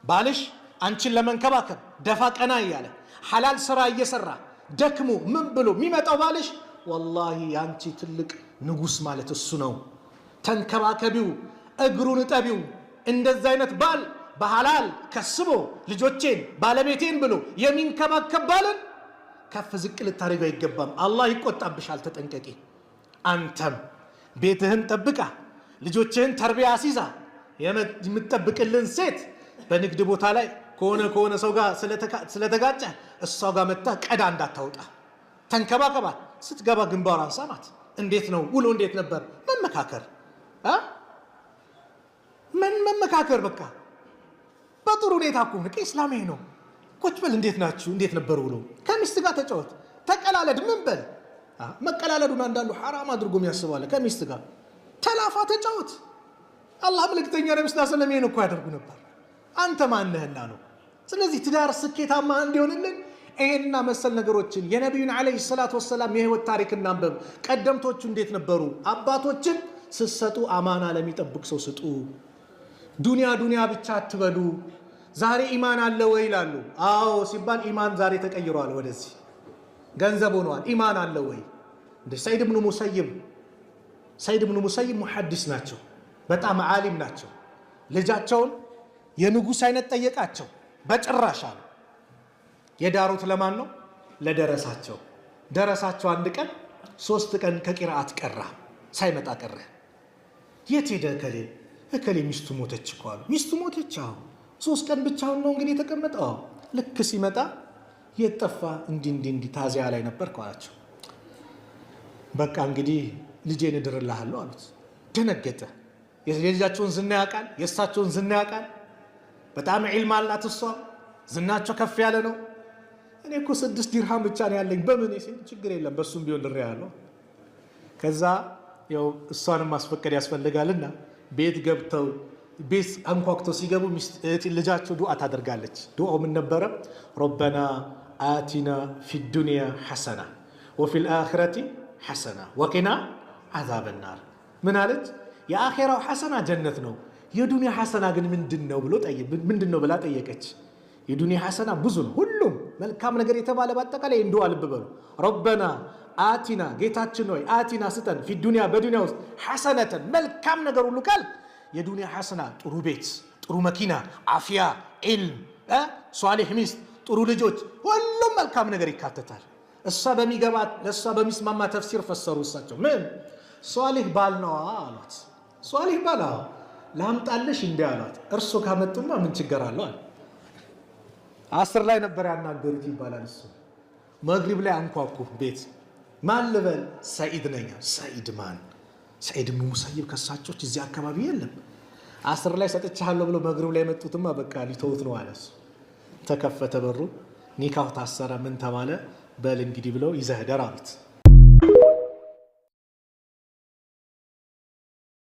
ባልሽ አንቺን ለመንከባከብ ደፋ ቀና እያለ ሐላል ስራ እየሰራ ደክሞ ምን ብሎ የሚመጣው ባልሽ ወላሂ የአንቺ ትልቅ ንጉስ ማለት እሱ ነው። ተንከባከቢው፣ እግሩን እጠቢው። እንደዛ አይነት ባል በሐላል ከስቦ ልጆቼን ባለቤቴን ብሎ የሚንከባከብ ባልን ከፍ ዝቅ ልታደርገው አይገባም። አላህ ይቆጣብሻል፣ ተጠንቀቂ። አንተም ቤትህን ጠብቃ ልጆችህን ተርቢያ አሲዛ የምትጠብቅልን ሴት በንግድ ቦታ ላይ ከሆነ ሰው ጋር ስለተጋጨ እሷ ጋር መጥታ ቀዳ እንዳታወጣ ተንከባከባት። ስትገባ ግንባሯን ሳማት። እንዴት ነው ውሎ እንዴት ነበር? መመካከር ምን መመካከር፣ በቃ በጥሩ ሁኔታ እኮ ነው። ኢስላም ይሄ ነው። ቁጭ በል፣ እንዴት ናችሁ? እንዴት ነበር ውሎ? ከሚስት ጋር ተጫወት፣ ተቀላለድ። ምን በል መቀላለዱን አንዳንዱ ሐራም አድርጎ የሚያስባለ ከሚስት ጋር ተላፋ፣ ተጫወት። አላህ መልእክተኛ ነቢ ስ ሰለም ይሄን እኮ ያደርጉ ነበር። አንተ ማነህና ነው? ስለዚህ ትዳር ስኬታማ እንዲሆንልን ይሄንና መሰል ነገሮችን የነቢዩን ዓለይሂ ሰላቱ ወሰላም የህይወት ታሪክ እናንብብ። ቀደምቶቹ እንዴት ነበሩ? አባቶችን ስትሰጡ አማና ለሚጠብቅ ሰው ስጡ። ዱንያ ዱንያ ብቻ አትበሉ። ዛሬ ኢማን አለ ወይ ይላሉ። አዎ ሲባል ኢማን ዛሬ ተቀይሯል፣ ወደዚህ ገንዘብ ሆኗል። ኢማን አለ ወይ? እንደ ሰዒድ ብኑ ሙሰይብ፣ ሰዒድ ብኑ ሙሰይብ ሙሐዲስ ናቸው፣ በጣም ዓሊም ናቸው። ልጃቸውን የንጉሥ አይነት ጠየቃቸው። በጭራሽ አሉ። የዳሩት ለማን ነው? ለደረሳቸው። ደረሳቸው አንድ ቀን 3 ቀን ከቂርአት ቀራ፣ ሳይመጣ ቀረ። የት ሄደ እከሌ? እከሌ ሚስቱ ሞተች እኮ አሉ። ሚስቱ ሞተች? አዎ። 3 ቀን ብቻውን ነው እንግዲህ የተቀመጠው። ልክ ሲመጣ የት ጠፋ? እንዲህ እንዲህ እንዲህ ታዚያ ላይ ነበር አላቸው። በቃ እንግዲህ ልጄን እድርልሃለሁ አሉት። ደነገጠ። የልጃቸውን ዝና ያውቃል፣ የእሳቸውን ዝና ያውቃል። በጣም ዒልም አላት እሷ፣ ዝናቸው ከፍ ያለ ነው። እኔ እኮ 6 ዲርሃም ብቻ ነው ያለኝ፣ በምን ሲል ችግር የለም በእሱም ቢሆን ድሬ ያለው። ከዛ ያው እሷንም ማስፈቀድ ያስፈልጋልና ቤት ገብተው ቤት አንኳኩተው ሲገቡ ልጃቸው ዱዓ ታደርጋለች። ዱዓው ምን ነበረ? ربنا آتنا في الدنيا حسنة وفي الآخرة حسنة وقنا عذاب النار። ምን አለች? የአኼራው ሐሰና ጀነት ነው፣ የዱንያ ሐሰና ግን ምንድን ነው ብሎ ምንድን ነው ብላ ጠየቀች። የዱንያ ሐሰና ብዙ ነው። ሁሉም መልካም ነገር የተባለ በአጠቃላይ እንዲሁ ልብ በሉ። ربنا آتنا ጌታችን ሆይ آتنا ስጠን፣ في الدنيا በዱንያ ውስጥ حسنة መልካም ነገር ሁሉ ቃል የዱንያ ሐሰና ጥሩ ቤት፣ ጥሩ መኪና፣ አፍያ፣ ዒልም፣ ሷሊሕ ሚስት፣ ጥሩ ልጆች፣ ሁሉም መልካም ነገር ይካተታል። እሷ በሚገባ ለእሷ በሚስማማ ተፍሲር ፈሰሩ። እሳቸው ምን ሷሊህ ባል ነዋ አሏት። ሷሊህ ባል ላምጣልሽ እንዲህ አሏት። እርሶ ካመጡማ ምን ችግር አለው አለ። አስር ላይ ነበር ያናገሩት ይባላል። እሱ መግሪብ ላይ አንኳኩ ቤት። ማን ልበል? ሰዒድ ነኝ። ሰዒድ ማን? ሰዒድ ብኑ ሙሰይብ ከሳቸው እዚህ አካባቢ የለም። አስር ላይ ሰጥቻለሁ ብሎ መግሪብ ላይ የመጡትማ በቃ ሊተውት ነው አለ እሱ። ተከፈተ በሩ፣ ኒካሁ ታሰረ። ምን ተባለ? በል እንግዲህ ብለው ይዘህ ደር አሉት።